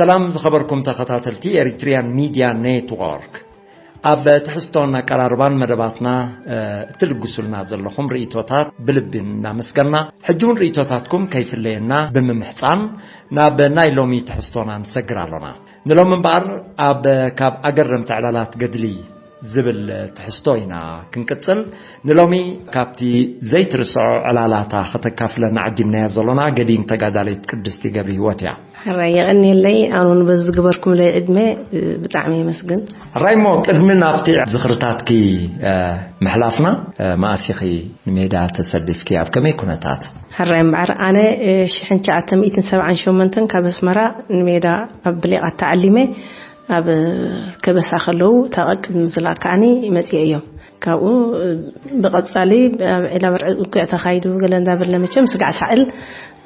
ሰላም ዝኸበርኩም ተኸታተልቲ ኤሪትሪያን ሚድያ ኔትወርክ። ኣብ ትሕዝቶን ኣቀራርባን መደባትና፣ እ፣ እትልግሱልና ዘለኹም ርእይቶታት ብልቢ እናመስገና፣ ሕጂ እውን ርእይቶታትኩም ከይፍለየና ብምምሕጻን ናብ ናይ ሎሚ ትሕዝቶና ንሰግር ኣሎና። ንሎሚ እምበኣር ኣብ ካብ ኣገረምቲ ዕላላት ገድሊ ዝብል ትሕዝቶ ኢና ክንቅጽል። ንሎሚ ካብቲ ዘይትርስዖ ዕላላታ ከተካፍለና ዓዲምናያ ዘሎና ገዲም ተጋዳሊት ቅድስቲ ገብረ ህይወት እያ። ሕራይ የቐንየለይ። ኣነ እውን በዚ ዝገበርኩምለይ ዕድመ፣ እ፣ ብጣዕሚ የመስግን። ሕራይ እሞ ቅድሚ ናብቲ ዝኽርታትኪ፣ እ፣ ምሕላፍና፣ እ፣ መኣስ ኢኺ ንሜዳ ተሰሊፍኪ? ኣብ ከመይ ኩነታት? ሕራይ እምበኣር ኣነ፣ እ፣ ሽሕን ትሽዓተ ሚእትን ሰብዓን ሸሞንተን ካብ ኣስመራ ንሜዳ ኣብ ብሌቓት ተዓሊመ ኣብ ከበሳ ከለዉ እታ ቀቅድሚ ዝላ ከዓኒ መጽየ እዮም። ካብኡ፣ እ፣ ብቐጻሊ ኣብ ዒላ በርዒ ውግዕ ተኻይዱ ገለ እንዳበልና መቸም ስጋዕ ሳዕል፣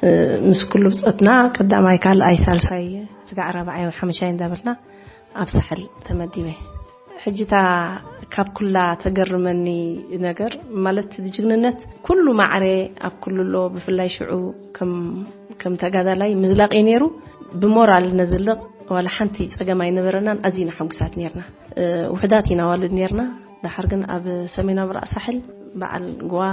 እ፣ ምስ ኩሉ ብጾትና ቀዳማይ፣ ካልኣይ፣ ሳልሳይ ስጋዕ ራብዓይ ወይ ሓመሻይ እንዳበልና ኣብ ሳሕል ተመዲበ። ሕጂ እታ ካብ ኩላ ተገርመኒ ነገር ማለት እቲ ጅግንነት ኩሉ ማዕረ ኣብ ኩሉ ኣሎ። ብፍላይ ሽዑ ከም፣ ከም ተጋዳላይ ምዝላቕ እዩ ነይሩ። ብሞራል ነዝልቕ ዋላ ሓንቲ ጸገም ኣይነበረናን። ኣዚና ሕጉሳት ነይርና። እ፣ ውሑዳት ኢና ዋልድ ነይርና። ደሓር ግን ኣብ ሰሜናዊ ምብራቕ ሳሕል በዓል ጎዋ፣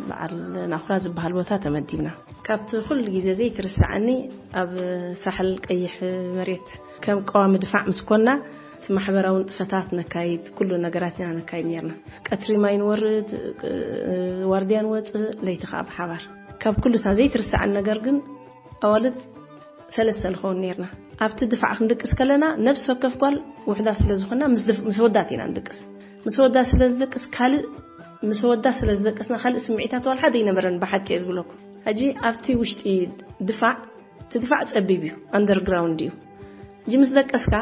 በዓል ናኹራ ዝበሃል ቦታ ተመዲብና። ካብቲ ኩሉ ግዜ ዘይትርስዓኒ ኣብ ሳሕል ቀይሕ መሬት ከም ቀዋሚ ድፋዕ ምስ ኮና እቲ ማሕበራዊ ንጥፈታት ነካይድ፣ ኩሉ ነገራት ኢና ነካይድ ነይርና። ቀትሪ ማይ ንወርድ፣ እ፣ ዋርድያ ንወጽእ፣ ለይቲ ከኣ ብሓባር። ካብ ኩሉ እታ ዘይትርስዓኒ ነገር ግን ኣዋልድ ሰለስተ ንኸውን ነይርና። ኣብቲ ድፋዕ ክንድቅስ ከለና ነፍሲ ወከፍ ጓል ውሕዳት ስለ ዝኾና ምስ ድፍ-፣ ምስ ወዳት ኢና ንድቅስ። ምስ ወዳት ስለ ዝደቅስ ካልእ፣ ምስ ወዳት ስለ ዝደቀስና ካልእ ስምዒታት ዋላ ሓደ ኣይነበረን ብሓቂ እየ ዝብለኩም። ሕጂ ኣብቲ ውሽጢ ድፋዕ፣ እቲ ድፋዕ ጸቢብ እዩ፣ ኣንደርግራውንድ እዩ። ሕጂ ምስ ደቀስካ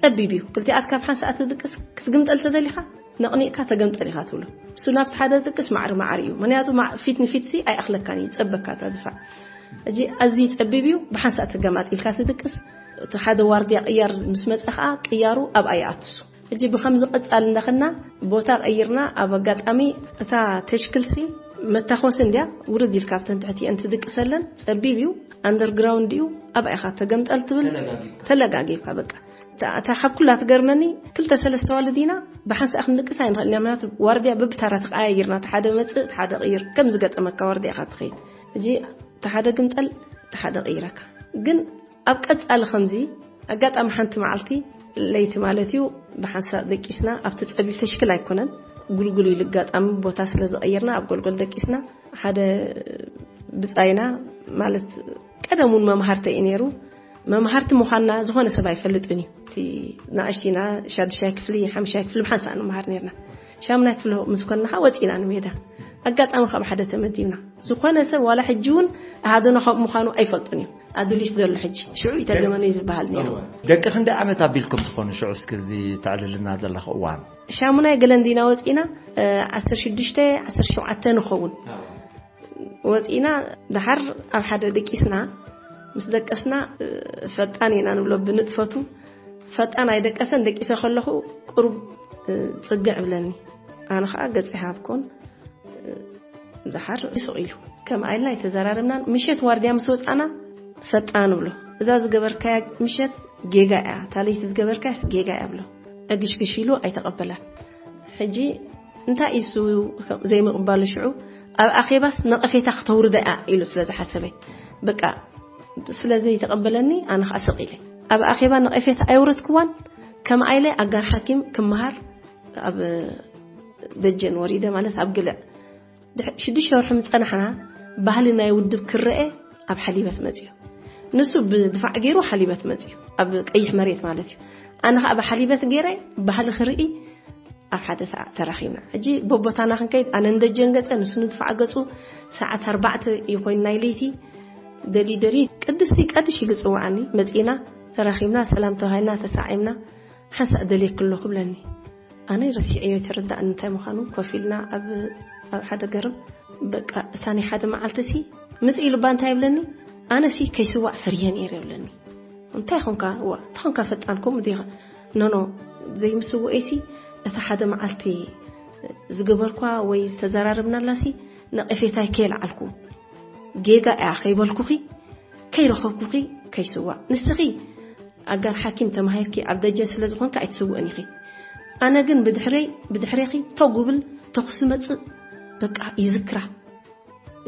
ጸቢብ እዩ። ክልቲኣትካ ኣብ ሓንሳእ ትድቅስ ክትግምጠል ተደሊኻ ነቕኒቕካ ተገምጠል ኢኻ ትብሎ። እሱ ናብቲ ሓደ ድቅስ ማዕሪ ማዕሪ እዩ። ምኽንያቱ ማ-፣ ፊት ንፊት ሲ ኣይኣኽለካን እዩ፣ ይጸበካ እታ ድፋዕ። ሕጂ ኣዝዩ ጸቢብ እዩ፣ ብሓንሳእ ተገማጢልካ ትድቅስ። እቲ ሓደ ዋርድያ ቅያር ምስ መጸ ኸኣ ቅያሩ ኣብኣ ይኣትሱ። ሕጂ ብኸምዚ ቀጻሊ እንዳኸና ቦታ ቀይርና፣ ኣብ ኣጋጣሚ እታ ተሽክልሲ መታኾሲ እንድያ ውርድ ኢልካ ኣብተን ትሕቲአን ትድቅሰለን፣ ጸቢብ እዩ፣ ኣንደርግራውንድ እዩ፣ ኣብኣ ኢኻ ተገምጠል ትብል። ተለጋጊብካ። ተለጋጊብካ በቃ። እታ፣ እታ ካብ ኩላ ትገርመኒ፣ ክልተ ሰለስተ ዋልድ ኢና፣ ብሓንሳእ ክንድቅስ ኣይንኽእልን ኢና። ምኽንያቱ ዋርድያ በብታራ ተቐያይርና፣ እቲ ሓደ መጽእ፣ እቲ ሓደ ቅይር፣ ከም ዝገጠመካ ዋርድያ ኢኻ ትኸይድ። ሕጂ እቲ ሓደ ግምጠል፣ እቲ ሓደ ቅይረካ። ግን ኣብ ቀጻሊ ከምዚ፣ ኣጋጣሚ ሓንቲ መዓልቲ፣ ለይቲ ማለት እዩ፣ ብሓንሳእ ደቂስና፣ ኣብቲ ጸቢብ ተሽክል ኣይኮነን፣ ጉልጉል ኢሉ ኣጋጣሚ ቦታ ስለ ዝቐየርና፣ ኣብ ጎልጎል ደቂስና፣ ሓደ ብጻይና፣ ማለት ቀደም እውን መምሃርተ እዩ ነይሩ። መምሃርቲ ምዃንና ዝኾነ ሰብ ኣይፈልጥን እዩ። እቲ ንኣሽቲና ሻድሻይ ክፍሊ፣ ሓምሻይ ክፍሊ ብሓንሳእ ንመሃር ነይርና። ሻምናይ ክፍሊ ምስ ኮንና ኸዓ ወጺእና ንሜዳ። ኣጋጣሚ ካብ ሓደ ተመዲብና። ዝኾነ ሰብ ዋላ ሕጂ እውን ኣሃዱና ከምኡ ምዃኑ ኣይፈልጡን እዮም። ኣዱሊስ ዘሎ ሕጂ፣ ሽዑ እዩ ተገመነ እዩ ዝበሃል ነይሩ። እወ። ደቂ ክንደይ ዓመት ኣቢልኩም ትኾኑ ሽዑ እስኪ እዚ ተዕልልና ዘለኹ እዋን? ሻሙናይ ገለ እንዲና ወጺእና፣ እ፣ ዓሰርተ ሽዱሽተ፣ ዓሰርተ ሸውዓተ ንኸውን። ወጺእና ደሓር ኣብ ሓደ ደቂስና፣ ምስ ደቀስና፣ እ፣ ፈጣን ኢና ንብሎ ብንጥፈቱ። ፈጣን ኣይደቀሰን፣ ደቂሰ ከለኹ ቁሩብ፣ እ፣ ጽግዕ እብለኒ። ኣነ ኸኣ ገጸይ ሃብኮን፣ እ፣ ደሓር ስቕ ኢሉ። ከምኣ ኢልና ኣይተዘራረብናን። ምሸት ዋርድያ ምስ ወጻና ፈጣን እብሎ። እዛ ዝገበርካያ ምሸት ጌጋ እያ፣ እታ ለይቲ ዝገበርካያስ ጌጋ እያ እብሎ። ዕግሽግሽ ኢሉ ኣይተቐበላን። ሕጂ እንታይ እዩ እሱ ዘይምቕባሉ ሽዑ? ኣብ ኣኼባስ ነቐፌታ ክተውርዳ እያ ኢሉ ስለ ዝሓሰበ፣ በቃ ስለ ዘይተቐበለኒ ኣነ ኸኣ ስቕ ኢለ። ኣብ ኣኼባ ነቐፌታ ኣየውረድክዋን፣ ከምኣ ኢለ ኣጋር ሓኪም ክመሃር ኣብ ደጀን ወሪደ፣ ማለት ኣብ ግልዕ። ድሕ-፣ ሽዱሽተ ወርሒ ምስ ጸናሕና፣ ባህሊ ናይ ውድብ ክረአ ኣብ ሓሊበት መጽዩ። ንሱ ብድፋዕ ገይሩ ሓሊበት መጽዩ፣ ኣብ ቀይሕ መሬት ማለት እዩ። ኣነ ኸኣ ብሓሊበት ገይረ ባህሊ ክርኢ ኣብ ሓደ ሰዓት ተራኺብና። ሕጂ በቦታና ክንከይድ፣ ኣነ ንደጀን ገጸ፣ ንሱ ንድፋዕ ገጹ። ሰዓት ኣርባዕተ እዩ ኮይኑ ናይ ለይቲ። ደልዩ ደልዩ፣ "ቅድስቲ፣ ቀድሽ" ኢሉ ጸውዓኒ። መጺና ተራኺብና፣ ሰላም ተባሂልና፣ ተሳዒምና። "ሓንሳእ ደልየኪ ኣለኹ" ብለኒ። ኣነ ረሲዐዮ፣ ኣይተረዳእን እንታይ ምዃኑ። ኮፍ ኢልና ኣብ፣ ኣብ ሓደ ገርም፣ በቃ እታ ናይ ሓደ መዓልቲ ሲ ምጽእ ኢሉ እባ እንታይ ይብለኒ? ኣነ ሲ ከይስዋእ ፈርየ ነይረ ይብለኒ። እንታይ ኾንካ? ዋ፣ እንታይ ኾንካ ፈጣን ከምኡ ዲኻ? ኖ፣ ኖ፣ ዘይምስውኤሲ እታ ሓደ መዓልቲ ዝገበርኳ ወይ ዝተዘራረብናላሲ ነቐፌታይ ከየልዓልኩ፣ ጌጋ እያ ከይበልኩኺ፣ ከይረኸብኩኺ፣ ከይስዋእ። ንስኺ ኣጋር ሓኪም ተማሂርኪ ኣብ ደጀ ስለ ዝኾንካ ኣይትስውእን ኢኺ። ኣነ ግን ብድሕረይ ብድሕሬኺ ተጉብል ተኹሲ መጽእ በቃ ይዝክራ።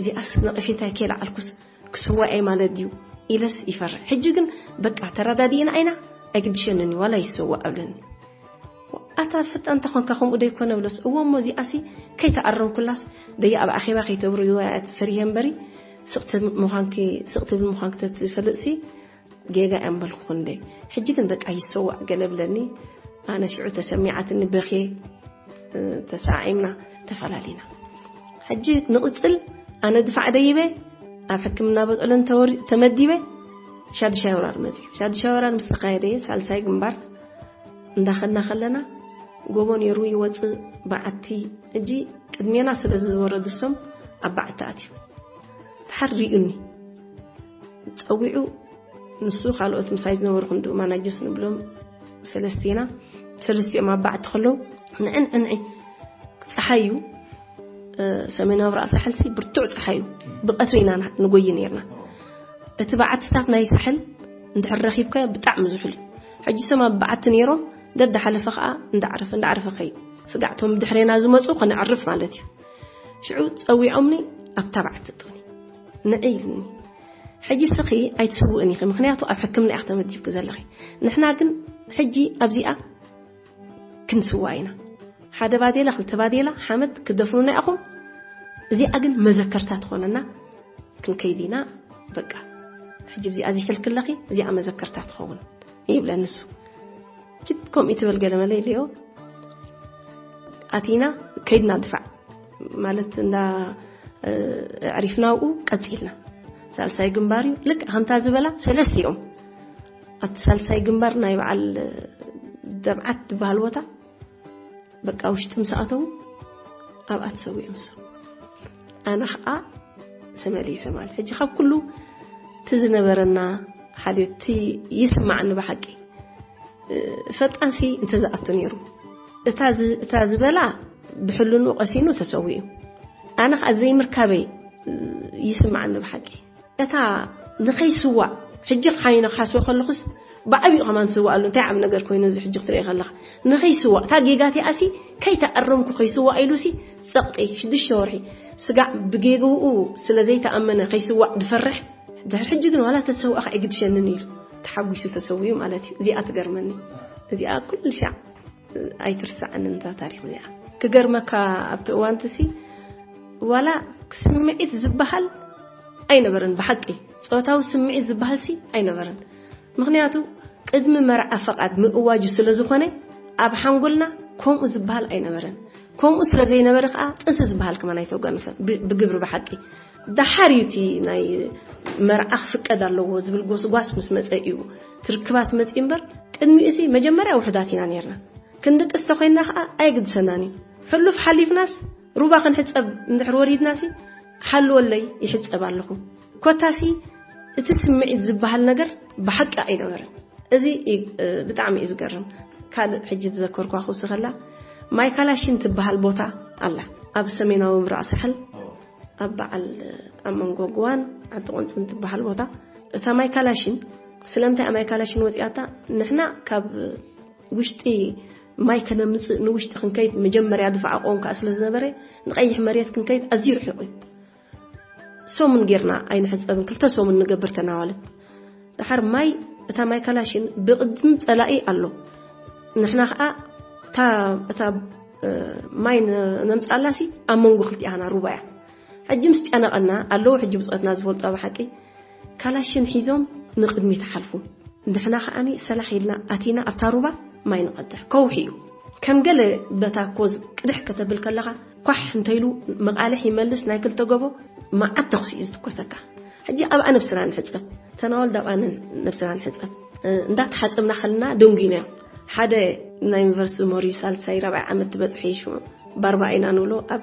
እዚኣስ ነቐፌታ ከይለዓልኩስ ክስዋእ እየ ማለት ድዩ ኢለስ ይፈርሕ። ሕጂ ግን በቃ ተረዳዲእና ኣይና ኣይግድሸንን እዩ ዋላ ይሰዋእ ኣብለኒ። ኣታ ፍጣን ተኾንካ ከምኡ ደይኮነ ብለስ እዎ እሞ እዚኣሲ ከይተኣረምኩላስ ደይ ኣብ ኣኼባ ከይተብርዋ እያ ፈሪሄ እምበሪ ስቕ ትብል ምዃንኪ ስቕ ትብል ምዃንኪ ተትፈልጥሲ ጌጋ እያ እምበልኩኹ እንደ። ሕጂ ግን በቃ ይሰዋእ ገለ ብለኒ። ኣነ ሽዑ ተሰሚዓትኒ በኽየ። ተሰዓዒምና ተፈላሊና። ሕጂ ንቕጽል ኣነ ድፋዕ ደይበ ኣብ ሕክምና በጠለን ተወሪ- ተመዲበ። ሻድሻይ ወራር መጽዩ። ሻድሻይ ወራር ምስ ተኻየደ ሳልሳይ ግንባር እንዳኸና ከለና ጎቦ ነይሩ ይወጽእ በዓቲ። ሕጂ ቅድሜና ስለ ዝወረዱ እሶም ኣብ በዓቲ ኣትዩ። ድሓር ሪኡኒ ጸዊዑ። ንሱ ካልኦት ምሳይ ዝነበሩ ክንዱ ማናጀስ ንብሎም ሰለስቲና ሰለስቲኦም ኣብ በዓቲ ከለዉ ንዕን ዕንዒ ጸሓዩ። ሰሜናዊ ራእሲ ሓልሲ ብርቱዕ ጸሓዩ ብቐትሪ ኢና ንጎይ ነርና። እቲ በዓትታት ናይ ሳሕል እንድሕር ረኺብካዮ ብጣዕሚ ዝሑል እዩ። ሕጂ ሰም ኣብ በዓቲ ነይሮም ደዳሓለፈ ከዓ እንዳዕረፈ እንዳዕረፈ ከይድ ስጋዕቶም ብድሕሬና ዝመፁ ከነዕርፍ ማለት እዩ። ሽዑ ጸዊዖምኒ ኣብታ በዓቲ እቶኒ ንዒ ኢልኒ። ሕጂ ስኺ ኣይትስውእን ኢኺ ምክንያቱ ኣብ ሕክምና ኢኺ ተመዲብኪ ዘለኺ። ንሕና ግን ሕጂ ኣብዚኣ ክንስዋ ኢና። ሓደ ባዴላ ክልተ ባዴላ ሓመድ ክደፍኑና ኢኹም። እዚኣ ግን መዘከርታ ትኾነና። ክንከይድ ኢና። በቃ ሕጂ እዚኣ ዝሕልክለኺ እዚኣ መዘከርታ ትኸውን ይብለ ንሱ። ጅብ ከምኡ ትብል ገለ መለ ኢለዮ። ኣቲና ከይድና ድፋዕ ማለት እንዳ ኣዕሪፍና ኣብኡ ቀፂልና። ሳልሳይ ግንባር እዩ ልክዕ ከምታ ዝበላ ሰለስቲኦም ኣብቲ ሳልሳይ ግንባር ናይ በዓል ደብዓት ዝበሃል ቦታ በቃ ውሽጢ ምስ ኣተዉ ኣብኣ ተሰዊኦም እሶም። ኣነ ከዓ ተመሊሰ ማለት ሕጂ ካብ ኩሉ እቲ ዝነበረና ሓደ እቲ ይስማዕኒ ብሓቂ ፈጣንሲ እንተዝኣቱ ነይሩ እታ ዝ- እታ ዝበላ ብሕልኑ ቀሲኑ ተሰዊኡ። ኣነ ከዓ ዘይምርካበይ ይስማዕኒ ብሓቂ። እታ ንኸይስዋእ ሕጂ ክሓይነ ክሓስበ ከለኹስ ብዓብዩ ከማን ትስዋእ ኣሎ። እንታይ ዓብ ነገር ኮይኑ እዚ ሕጂ ክትርኢ ከለኻ ንኸይስዋእ እታ ጌጋ እቲኣሲ ከይተኣረምኩ ከይስዋእ ኢሉሲ ጸቕጢ ሽዱሽተ ወርሒ ስጋዕ ብጌግኡ ስለ ዘይተኣመነ ከይስዋእ ድፈርሕ። ድሕሪ ሕጂ ግን ዋላ ተሰውእኻ ኣይግድሸንን ኢሉ ተሓጒሱ ተሰዊኡ ማለት እዩ። እዚኣ ትገርመኒ። እዚኣ ኩሉ ሻዕ ኣይትርሳዕንን እዛ ታሪኽ እዚኣ። ክገርመካ ኣብቲ እዋንትሲ ዋላ ስምዒት ዝበሃል ኣይነበረን። ብሓቂ ጾታዊ ስምዒት ዝበሃልሲ ኣይነበረን። ምኽንያቱ ቅድሚ መርዓ ፈቓድ ምእዋጁ ስለ ዝኾነ ኣብ ሓንጎልና ከምኡ ዝበሃል ኣይነበረን። ከምኡ ስለ ዘይነበረ ከዓ ጥንሲ ዝበሃል ከማን ኣይተጓንፈን ብ- ብግብሪ ብሓቂ። ደሓር እዩ እቲ ናይ መርዓ ክፍቀድ ኣለዎ ዝብል ጎስጓስ ምስ መፀ እዩ ትርክባት መፅኡ እምበር ቅድሚኡ ሲ መጀመርያ ውሕዳት ኢና ነርና። ክንድቅስ ተኮይንና ከዓ ኣየግድሰናን እዩ። ሕሉፍ ሓሊፍናስ ሩባ ክንሕፀብ እንድሕር ወሪድናሲ ሓልወለይ ይሕፀብ ኣለኹ። ኮታሲ እቲ ስምዒት ዝበሃል ነገር ብሓቂ ኣይነበረን። እዚ እዩ፣ እ፣ ብጣዕሚ እዩ ዝገርም። ካልእ ሕጂ ዝዘከርኳ ክውስኸላ ማይ ካላሽን ትበሃል ቦታ ኣላ ኣብ ሰሜናዊ ምብራቕ ሳሕል ኣብ በዓል ኣብ መንጎ ግዋን ዓዲ ቆንፅን ትበሃል ቦታ እታ ማይ ካላሽን ስለምንታይ ማይ ካላሽን ወፂኣታ ንሕና ካብ ውሽጢ ማይ ከነምፅእ ንውሽጢ ክንከይድ መጀመርያ ድፋዕ ቆም ከዓ ስለ ዝነበረ ንቐይሕ መሬት ክንከይድ ኣዝዩ ርሒቑ እዩ። ሰሙን ጌርና ኣይንሕፀብን ክልተ ሰሙን ንገብር ተናዋለት። ደሓር ማይ እታ ማይ ካላሽን ብቕድም ፀላኢ ኣሎ። ንሕና ከዓ እታ እታ ማይ ነምፅኣላሲ ኣብ መንጎ ክልቲኣና ሩባ እያ። ሕጂ ምስ ጨነቐና ኣለዉ ሕጂ ብፆትና ዝፈልጦ ብሓቂ ካላሽን ሒዞም ንቕድሚት ሓልፉ። ንሕና ከዓኒ ሰላሕ ኢልና ኣቲና ኣብታ ሩባ ማይ ንቐድሕ ከውሒ እዩ። ከም ገለ በታ ኮዝ ቅድሕ ከተብል ከለኻ ኳሕ እንተይሉ መቓልሕ ይመልስ ናይ ክልተ ጎቦ መዓት ተኹሲ እዩ ዝትኮሰካ። ሕጂ ኣብኣ ነብስና ንሕፀብ ተናወል ዳብኣንን ነብስና ንሕፀብ እንዳተሓፀብና ከልና ደንጉይናዮ ሓደ ናይ ዩኒቨርሲቲ መሪዩ ሳልሳይ ራብዓይ ዓመት ዝበፅሐ ይሽሙ ባርባ ኢና ንብሎ ኣብ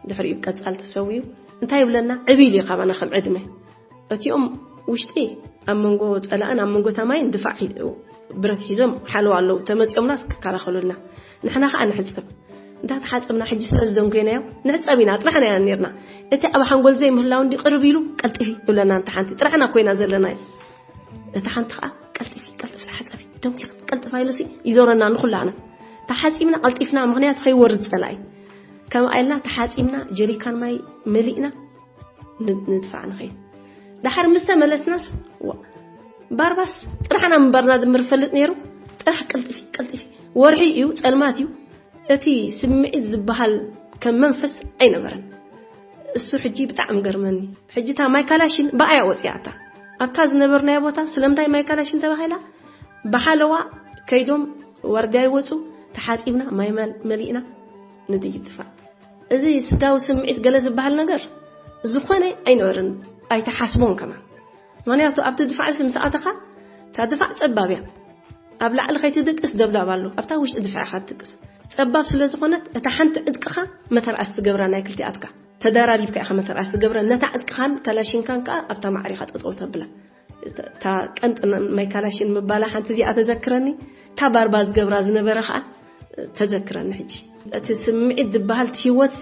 ድሕሪኡ ቀፃል ተሰዊኡ እንታይ ይብለና ዕብይ ኢሉ ካባና ከም ዕድመ እቲኦም ውሽጢ ኣብ መንጎ ፀላእን ኣብ መንጎ ታማይን ድፋዕ ብረት ሒዞም ሓለዋ ኣለዉ ተመፂኦምናስ ክከላኸሉልና ንሕና ከዓ ንሕፀብ እንዳተሓፀብና ሕጂ ስለ ዝደንጎይናዮ ንሕፀብ ኢና ጥራሕና ኢና ነርና እቲ ኣብ ሓንጎል ዘይምህላው እንዲ ቅርብ ኢሉ ቀልጢፊ ይብለና እንተ ሓንቲ ጥራሕና ኮይና ዘለና እዩ እቲ ሓንቲ ከዓ ቀልጢፊ ቀልጢፊ ቀልጥፍ ኢሉሲ ይዞረና ንኹላና። ተሓጺብና ቀልጢፍና፣ ምኽንያቱ ከይወርድ ጸላኢ። ከምኣ ኢልና ተሓጺብና ጀሪካን ማይ መሊእና ን- ንድፋዕ ንኸይድ። ድሓር ምስ ተመለስናስ፣ ዋ፣ ባርባስ ጥራሕና ምንባርና ድምር ፈልጥ ነይሩ። ጥራሕ ቀልጢፊ ቀልጢፊ፣ ወርሒ እዩ፣ ጸልማት እዩ። እቲ ስምዒት ዝበሃል ከም መንፈስ ኣይነበረን። እሱ ሕጂ ብጣዕሚ ገርመኒ። ሕጂ እታ ማይ ካላሽን ብኣያ ወፂኣታ ኣብታ ዝነበርናዮ ቦታ። ስለምንታይ ማይ ካላሽን ተባሂላ? ብሓለዋ ከይዶም ዋርድያ ይወፁ፣ ተሓፂብና ማይ መል- መሊእና ንድይት ድፋዕ። እዚ ስጋዊ ስምዒት ገለ ዝበሃል ነገር ዝኾነ ኣይነበረን፣ ኣይተሓስቦን ከማን። ምኽንያቱ ኣብቲ ድፋዕ ሲ ምስ ኣተኻ፣ እታ ድፋዕ ጸባብ እያ። ኣብ ላዕሊ ከይትድቅስ ደብዳብ ኣሎ፣ ኣብታ ውሽጢ ድፋዕ ኢኻ ትድቅስ። ጸባብ ስለ ዝኾነት፣ እታ ሓንቲ ዕጥቅኻ መተርኣስ ትገብራ፣ ናይ ክልቲኣትካ ተደራሪብካ ኢኻ መተርኣስ ትገብረ። ነታ ዕጥቅኻን ካላሽንካን ከኣ ኣብታ ማዕሪኻ ጠጠው ተብላ። እታ ቀንጢ ማይ ካላሽን ምባላ ሓንቲ እዚኣ ተዘክረኒ፣ እታ ባርባ ዝገብራ ዝነበረ ከኣ ተዘክረኒ። ሕጂ እቲ ስምዒት ዝበሃል፣ እቲ ህይወትሲ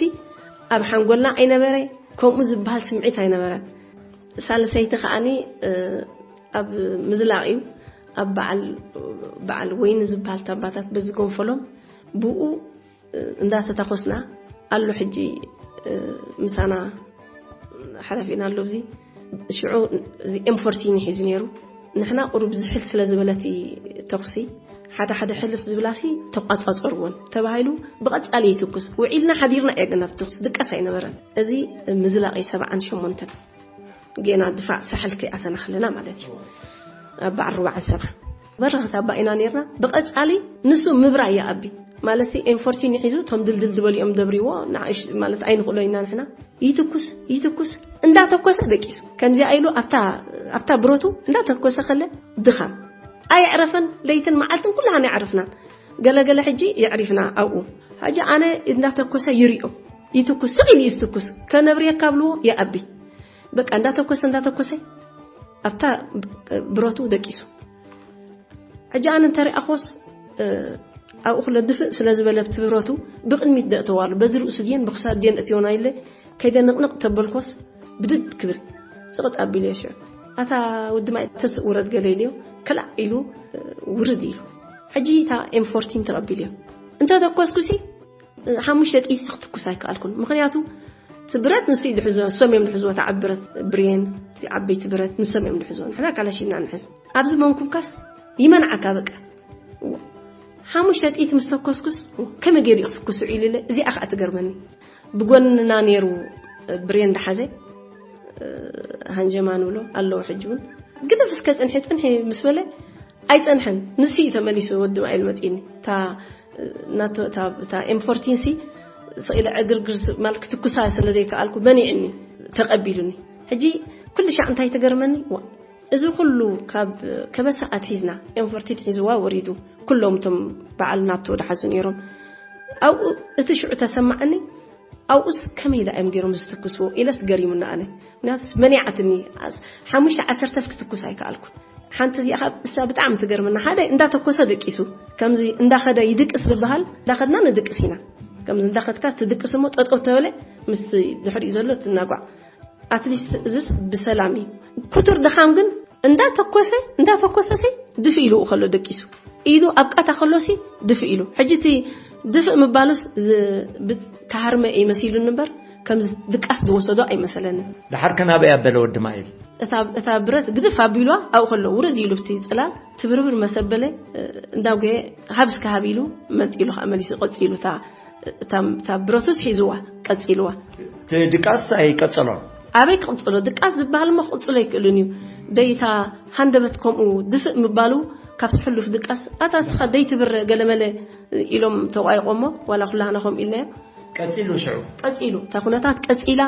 ኣብ ሓንጎልና ኣይነበረ፣ ከምኡ ዝበሃል ስምዒት ኣይነበረን። ሳልሰይቲ ከኣኒ ኣብ ምዝላቕ እዩ። ኣብ በዓል በዓል ወይኒ ዝበሃል ታባታት በዚ ጎንፈሎም ብኡ እንዳተታኾስና ኣሎ። ሕጂ ምሳና ሓላፊና ኣሎ። እዚ ሽዑ እዚ ኤም ፎርቲን ሒዙ ነይሩ። ንሕና ቁሩብ ዝሕል ስለ ዝበለት ተኹሲ፣ ሓደ ሓደ ሕልፍ ዝብላሲ ተቋጻጸርዎን ተባሂሉ ብቐጻሊ ይትኩስ። ውዒልና ሓዲርና እየ፣ ግን ኣብ ተኹሲ ድቀስ ኣይነበረን። እዚ ምዝላቕ እዩ ሰብዓን ሸሞንተን። ጌና ድፋዕ ሳሕል ከይኣተና ከለና ማለት እዩ። ኣብ በዓል ርባዕን ሰብዓ በረኸት ኣባ ኢና ነርና። ብቐጻሊ ንሱ ምብራይ ይኣቢ። ማለትሲ ኤም ፎርቲን ሒዙ፣ እቶም ድልድል ዝበሉ እዮም ደብሪዎ፣ ንዓሽ ማለት ኣይንኽእሎ ኢና ንሕና። ይትኩስ፣ ይትኩስ፣ እንዳተኮሰ ደቂሱ። ከምዚኣ ኢሉ ኣብታ፣ ኣብታ ብረቱ እንዳተኮሰ ከለ ድኻም። ኣየዕረፈን፣ ለይትን መዓልትን ኩላህና ኣየዕረፍናን። ገለ ገለ ሕጂ የዕሪፍና ኣብኡ። ሕጂ ኣነ እንዳተኮሰ ይሪኦ። ይትኩስ፣ ስቕ ኢሉ እዩ ዝትኩስ። ከነብርየካ ብልዎ ይኣቢ። በቃ እንዳተኮሰ፣ እንዳተኮሰ ኣብታ ብረቱ ደቂሱ። ሕጂ ኣነ እንተሪኣኾስ፣ እ፣ ኣብኡ ክሎ ድፍእ ስለ ዝበለ ብቲ ብረቱ ብቕድሚት ደእተዋሉ። በዚ ርእሱ ድየን ብክሳድ ድየን እትዮና ኢለ ከይደ ንቕንቕ ተበልኮስ ብድድ ክብል ጽቕጥ ኣቢሉ እየ ሽዑ። ኣታ ወዲ ማይ ተስእ ውረድ ገለ ኢልዮ፣ ከላእ ኢሉ፣ እ፣ ውርድ ኢሉ። ሕጂ እታ ኤም ፎርቲን ተቐቢልዮ። እንተ ተኮስኩሲ፣ ሓሙሽተ ጥይት ክትኩስ ኣይከኣልኩን። ምኽንያቱ እቲ ብረት ንሱ እዩ ዝሕዞ፣ ንሶም እዮም ዝሕዝዎ። እታ ዓቢ ብረት ብሬን፣ እቲ ዓበይቲ ብረት ንሶም እዮም ዝሕዝዎ። ንሕና ካላሽንና ንሕዝ። ኣብዚ መንኩብካስ ይመንዓካ በቃ። እዎ። ሓሙሽተ ጥይት ምስ ተኮስኩስ፣ እዎ፣ ከመይ ገይሩ እዩ ክትኩስ ውዒሉ ኢለ፣ እዚኣ ከዓ ትገርመኒ። ብጎንና ነይሩ ብሬን ዝሓዘ፣ ሃንጀማ ንብሎ ኣለዎ። ሕጂ እውን ግደፍ እስከ ጽንሒ፣ ጽንሒ ምስ በለ ኣይጸንሐን። ንሱ እዩ ተመሊሱ ወዲ ማይል መጺኒ። እታ ናቶ-፣ እታ፣ እታ ኤም ፎርቲን ሲ ስቕ ኢለ ዕግርግር ስ-፣ ማለት ክትኩሳ ስለ ዘይከኣልኩ መኒዕኒ፣ ተቐቢሉኒ። ሕጂ ኩሉ ሻዕ እንታይ ትገርመኒ? ዋ፣ እዚ ኩሉ ካብ ከበሳ ኣትሒዝና፣ ኤም ፎርቲን ሒዝዋ ወሪዱ፣ ኩሎም እቶም በዓል ናቶ ድሓዙ ነይሮም። ኣብኡ እቲ ሽዑ ተሰማዓኒ፣ ኣብኡስ ከመይ ኢላ እዮም ገይሮም ዝትኩስዎ ኢለስ ገሪሙኒ ኣነ። ምክንያቱስ መኒዓትኒ፣ ኣስ-፣ ሓሙሽተ ዓሰርተስ ክትኩስ ኣይከኣልኩን። ሓንቲ እዚኣ ካብ እሳ ብጣዕሚ ትገርመና። ሓደ እንዳተኮሰ ደቂሱ፣ ከምዚ እንዳኸደ ይድቅስ ዝበሃል፣ እንዳኸድና ንድቅስ ኢና። ከምዚ እንዳኸድካ ትድቅስ እሞ ጠጠው ተበለ፣ ምስቲ ድሕሪኡ ዘሎ ትናጓዕ። ኣትሊስት እዝስ ብሰላም እዩ። ክቱር ድኻም ግን እንዳተኮሰ፣ እንዳተኮሰሲ ድፍእ ኢሉ ከሎ ደቂሱ። ኢሉ ኣብ ቃታ ከሎሲ ድፍእ ኢሉ። ሕጂ እቲ ድፍእ ምባሉስ ዝ-፣ ብ-፣ ተሃርመ እዩ መሲሉኒ እምበር፣ ከምዚ ድቃስ ዝወሰዶ ኣይመሰለንን። ድሓር ከ ናበይ ኣበለ ወዲ ማይል? እታ፣ እታ ብረት ግድፍ ኣቢሉዋ ኣብኡ ከሎ ውርድ ኢሉ ብቲ ጽላል ትብርብር መሰበለ፣ እ፣ እንዳጉየ ሃብስከ ሃብ ኢሉ መንጢሉ ከኣ መሊሱ ቀጺሉ እታ፣ እታ፣ እታ ብረቱስ ሒዝዋ ቀጺልዋ። እቲ ድቃስ ኣይቀጸሎን? ኣበይ ክቕጽሎ? ድቃስ ዝበሃል እሞ ክቕጽሎ ኣይክእልን እዩ። ደይታ ሃንደበት ከምኡ ድፍእ ምባሉ ካብቲ ሕሉፍ ድቃስ፣ ኣታ እስኻ ደይትብረ ገለመለ ኢሎም ተቋይቆሞ፣ ዋላ ኩላህና ከምኡ ኢልናዮ። ቀጺሉ ሽዑ? ቀጺሉ። እታ ኩነታት ቀጺላ፣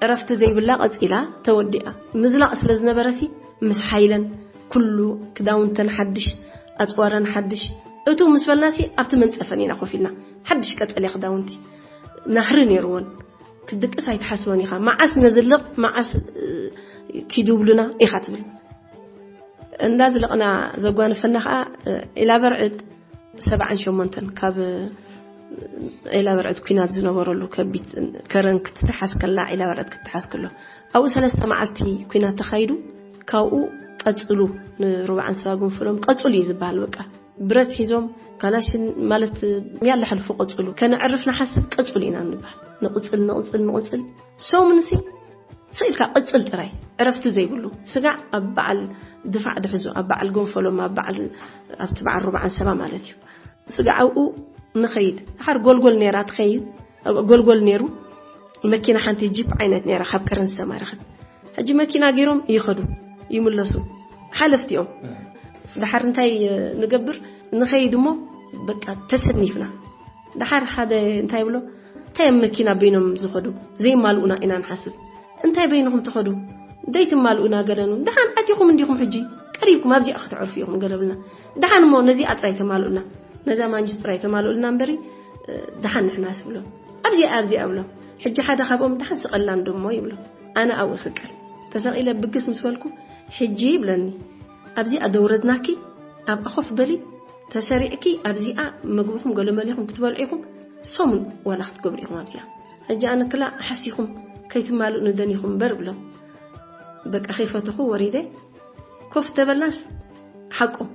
ዕረፍቲ ዘይብላ ቀጺላ፣ ተወዲኣ። ምዝላቕ ስለ ዝነበረሲ፣ ምስ ሓይለን ኩሉ ክዳውንተን ሓድሽ፣ ኣጽዋረን ሓድሽ። እቱ ምስ በልናሲ፣ ኣብቲ መንጸፈን ኢና ኮፍ ኢልና። ሓድሽ ቀጠልያ ክዳውንቲ። ናህሪ ነይርወን። ክትድቅስ ኣይትሓስቦን ኢኻ። መዓስ ነዝልቕ፣ መዓስ፣ እ፣ ኪዱ ብሉና ኢኻ ትብል። እንዳዝለቕና ዘጓነፈና ኸኣ፣ እ፣ ዒላ በርዕድ ሰብዓን ሸሞንተን ካብ፣ እ፣ ዒላ በርዕድ ኲናት ዝነበረሉ ከቢድ ከረን ክትተሓዝ ከላ፣ ዒላ በርዕድ ክትተሓዝ ከሎ፣ ኣብኡ ሰለስተ መዓልቲ ኲናት ተኻይዱ። ካብኡ ቀጽሉ፣ ንሩብዓን ሰባ ጎንፈሎም ቀጽሉ እዩ ዝበሃል። በቃ ብረት ሒዞም ካላሽን ማለት ያለ ሕልፉ ቀጽሉ፣ ከነዕርፍ ንሓስብ ቀጽሉ ኢና ንበሃል። ንቕጽል፣ ንቕጽል፣ ንቕጽል። ሰሙንሲ ስኢልካ ቅጽል ጥራይ፣ ዕረፍቲ ዘይብሉ። ስጋዕ ኣብ በዓል ድፋዕ ድሕዙ፣ ኣብ በዓል ጎንፈሎም፣ ኣብ በዓል፣ ኣብቲ በዓል ሩብዓን ሰባ ማለት እዩ። ስጋዕ ኣብኡ ንኸይድ። ድሓር ጎልጎል ነይራ ትኸይድ። ኣብ ጎልጎል ነይሩ መኪና ሓንቲ ጂፕ ዓይነት ነይራ ካብ ቀረን ዝተማረኸት። ሕጂ መኪና ገይሮም ይኸዱ፣ ይምለሱ። ሓለፍቲ እዮም። ድሓር እንታይ ንገብር? ንኸይድ እሞ በቃ ተሰኒፍና። ድሓር ሓደ እንታይ ብሎ? እንታይ እዮም መኪና በይኖም ዝኸዱ? ዘይማልኡና ኢና ንሓስብ። እንታይ በይንኹም ትኸዱ? ዘይትማልኡና ገለኑ። ደሓን ኣቲኹም እንዲኹም ሕጂ ቀሪብኩም ኣብዚኣ ክትዕርፉ ኢኹም ገለብልና። ደሓን እሞ ነዚኣ ጥራይ ተማልኡልና። ነዛ ማንጅስ ጥራይ ተማልኡልና እምበሪ፣ እ፣ ደሓን ንሕና ስብሎ። ኣብዚኣ፣ ኣብዚኣ ብሎ። ሕጂ ሓደ ካብኦም ደሓን ስቐላን ደሞ ይብሎ። ኣነ ኣብኡ ስቀል። ተሰቒለ ብግስ ምስ በልኩ፣ ሕጂ ይብለኒ። ኣብዚኣ ደውረድናኪ፣ ኣብኣ ኮፍ በሊ፣ ተሰሪዕኪ ኣብዚኣ መግብኹም ገለመሊኹም ክትበልዑ ኢኹም፣ ሰሙን ዋላ ክትገብሩ ኢኹም ኣብዚኣ። ሕጂ ኣነ ክላ ሓሲኹም ከይትማልኡ ንደኒኹም እምበር ብሎም። በቃ ከይፈተኹ ወሪደ ኮፍ ተበልናስ ሓቆም፣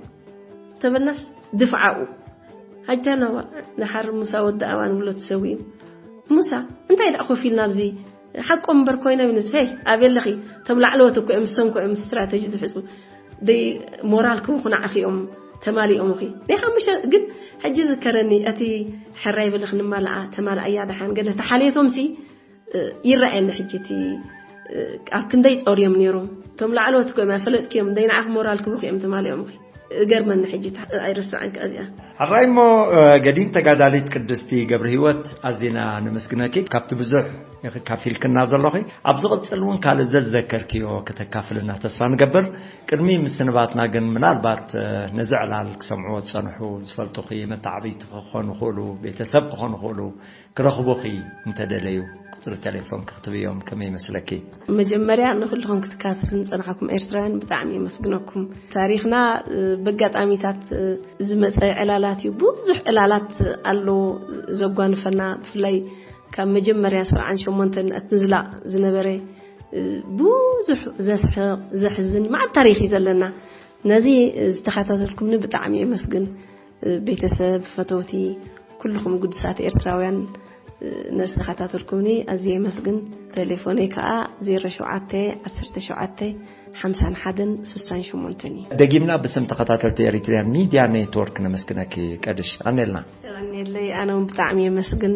ተበልናስ ድፍዓኡ። ሓጅታና ዋ፣ ድሓር ሙሳ ወዲ ኣዋን ውሎ ተሰዊኡ። ሙሳ፣ እንታይ ደኣ ኮፍ ኢልና ኣብዚ? ሓቆም እምበር ኮይኖም ይንስ፣ ሄይ፣ ኣበይ ኣለኺ? እቶም ላዕለዎት እኮ እዮም፣ ንሶም እኮ እዮም ስትራተጂ ዝሕጹ። ደይ ሞራል ክህቡኺ ንዓኺ እዮም ተማሊኦምኺ። ናይ ሓሙሽተ ግን ሕጂ ዝከረኒ፣ እቲ ሕራይ በሊ ክንማልኣ፣ ተማልኣያ ደሓን ገለ ተሓልየቶምሲ፣ እ፣ ይረኣየኒ ሕጂ እቲ፣ እ፣ ኣብ ክንደይ ጾር እዮም ነይሮም። እቶም ላዕለዎት እኮ እዮም፣ ኣይፈለጥክዮም፣ ደይ ንዓኺ ሞራል ክህቡኺ እዮም ተማሊኦምኺ። እገርመኒ ሕጂ፣ ኣይርስዓን ከኣ እዚኣ። ሕራይ እሞ፣ እ፣ ገዲም ተጋዳሊት ቅድስቲ ገብረ ህይወት፣ ኣዚና ነመስግነኪ ካብቲ ብዙሕ ኢኺ ካፊልክና ዘለኺ። ኣብ ዝቕጽል እውን ካልእ ዘዝዘከርክዮ ከተካፍልና ተስፋ ንገብር። ቅድሚ ምስንባትና ግን ምናልባት፣ እ፣ ነዚ ዕላል ክሰምዕዎ ዝጸንሑ ዝፈልጡኺ መተዓብይቲ ክኾኑ ይኽእሉ፣ ቤተሰብ ክኾኑ ይኽእሉ፣ ክረኽቡኺ እንተደለዩ ቁጽሪ ቴሌፎን ክትብዮም ከመይ ይመስለኪ? መጀመርያ ንኹልኹም ክትከታተሉ ዝጸናሕኩም ኤርትራውያን ብጣዕሚ የመስግነኩም። ታሪኽና፣ እ፣ በጋጣሚታት፣ እ፣ ዝመጸ ዕላላት እዩ። ብዙሕ ዕላላት ኣሎ ዘጓንፈና። ብፍላይ ካብ መጀመርያ ሰብዓን ሸሞንተን እቲ ንዝላቕ ዝነበረ፣ እ፣ ብዙሕ ዘስሕቕ፣ ዘሕዝን መዓት ታሪኽ እዩ ዘለና። ነዚ ዝተኸታተልኩምኒ ብጣዕሚ የመስግን። እ፣ ቤተሰብ፣ ፈተውቲ፣ ኩልኹም ግዱሳት ኤርትራውያን፣ እ፣ ነዚ ዝተኸታተልኩምኒ ኣዝየ የመስግን። ቴሌፎነይ ከኣ ዜሮ ሸውዓተ፣ ዓሰርተ ሸውዓተ፣ ሓምሳን ሓደን፣ ስሳን ሸሞንተን እዩ። ደጊምና ብስም ተኸታተልቲ ኤሪትሪያን ሚድያ ኔትወርክ ነመስግነኪ ቀድሽ። ቀኔልና። ቀኔለይ፣ ኣነ እውን ብጣዕሚ የመስግን።